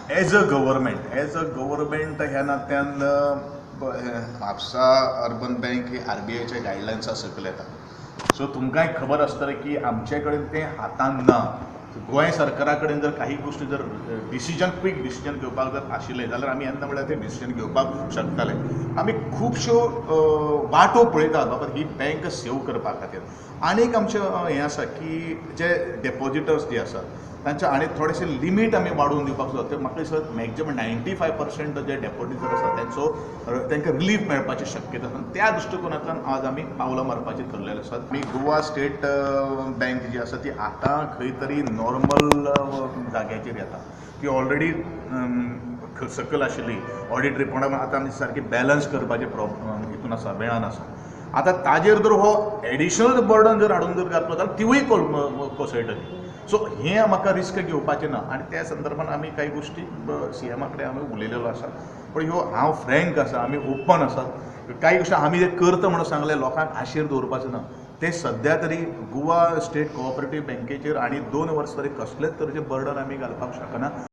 As a government ह्या नात्यान Mapusa urban bank ही आरबीआयच्या गायडलायन्सा सकयल येता. सो तुमकांय खबर आसतलें की आमचे कडेन तें हातान ना. गोंय सरकारा कडेन जर काही गोश्टी जर डिसिजन, क्वीक डिसिजन घेवपाक जर आशिल्लें जाल्यार आमी येन्ना म्हळ्यार तें डिसिजन घेवपाक शकताले. आमी खुबश्यो वाटो पळयतात बाबा ही बँक सेव करपा खातीर. आनीक आमचें हें आसा की जे डेपोजिटर्स जे आसात तांचे आनी थोडेशे लिमीट आमी वाडोवन दिवपाक सोदता. ते म्हाका दिसता मॅक्झिमम 95% जे डेपोजिटर आसा तेंचो तांकां रिलीफ मेळपाची शक्यता आसा. त्या दृश्टिकोनांतल्यान आज आमी पावलां मारपाचें ठरलेलें आसा. आमी गोवा स्टेट बँक जी आसा ती आतां खंय तरी नॉर्मल जाग्याचेर येता. ती ऑलरेडी सकयल आशिल्ली ऑडिट रिपोर्टा, आतां आमी सारकी बॅलन्स करपाचे हितून आसा, वेळान आसा. आतां ताजेर जर हो एडिशनल बर्डन जर हाडून जर घातलो जाल्यार तिवूय कोसळटली. सो हें म्हाका रिस्क घेवपाचें ना आनी त्या संदर्भान आमी कांय गोश्टी सीएमा कडेन आमी उलयलेलो आसा. पूण ह्यो हांव फ्रेंक आसा, आमी ओपन आसा. कांय गोश्टी आमी जे करता म्हणून सांगलें, लोकांक आशेर दवरपाचें ना. ते सद्या तरी गोवा स्टेट कोऑपरेटीव बँकेचेर आनी 2 वर्सां तरी कसलेच तरेचें बर्डन आमी घालपाक शकना.